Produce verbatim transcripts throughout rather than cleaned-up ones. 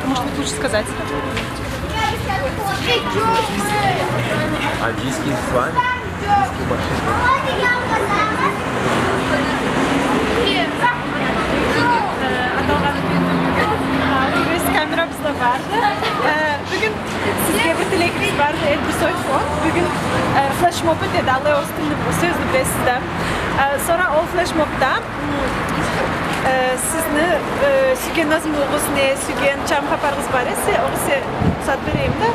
Может быть, лучше сказать? А диски с вами? Диски большие. Э, аталгъан, э, камерабыз да барды. Э, бюгюн сизге бир тилегибиз барды, Эдбис Ойфон. Бюгюн, э, флешмоб этеди, алай орус тилни, сёзню билесиз да. Э, сора ол флешмобда Э, сизни, э, сюйген назмугъуз не, сюйген чам хапарыгъыз бар эсе, огъесе рухсат берейим да.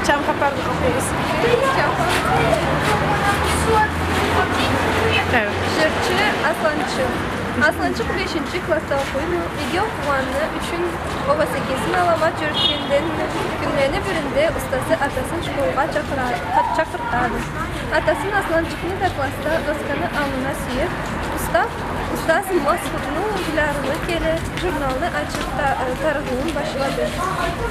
Чам хапарыгъыз. Э. Жырчы Асланчыкъ. Асланчыкъ бешинчи классда окъуйду. Иги окъугъаны ючюн обасы кесин аламат жюрютгенден, кюнлени биринде устазы атасын школгъа чакъыра-, чакъыртады. Атасы Асланчыкъны да классда досканы аллына сюеп, устаз, устаз Масхутну уйларыгъы келе, журналны ачып та-, э, тарыгъыуун башлады.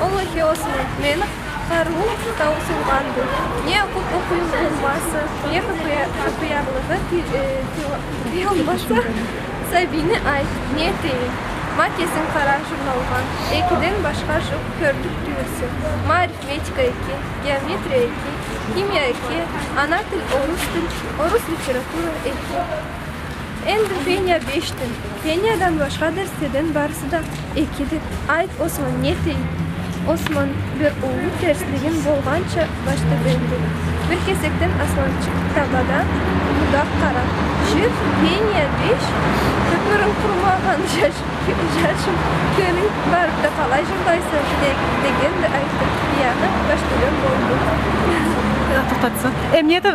Оллахи, Осман, мени къарыуум таусулгъанды. Не окъуп окъуюм болмаса, не хыпыя-, хыпыялыгъы ти-, э, тыйылмаса, сабийни айт, не этейим? Ма кесинг къара журналгъа, экиден башха жукъ кёрлюк тюйюлсе. Ма арифметика эки, геометрия эки, химия эки, ана тил, орус тил, орус литература эки. Энди Фения бешди. Фениядан башха дерследен барысы да экиди. Айт, Осман, не этейим? Осман бир уллу терслигин болгъанча башлады энди. Бир кесекден Асланчыкъ табада будакъ къарап: «Жыр, Фения беш, кёпюрюнг къурумагъан жаш, жашым, кёлюнг барып да къалай жырлайса?» — де-, дегенди, айтды. Биягъы башлыгъым болду. Тохтатсын. Эмнеди?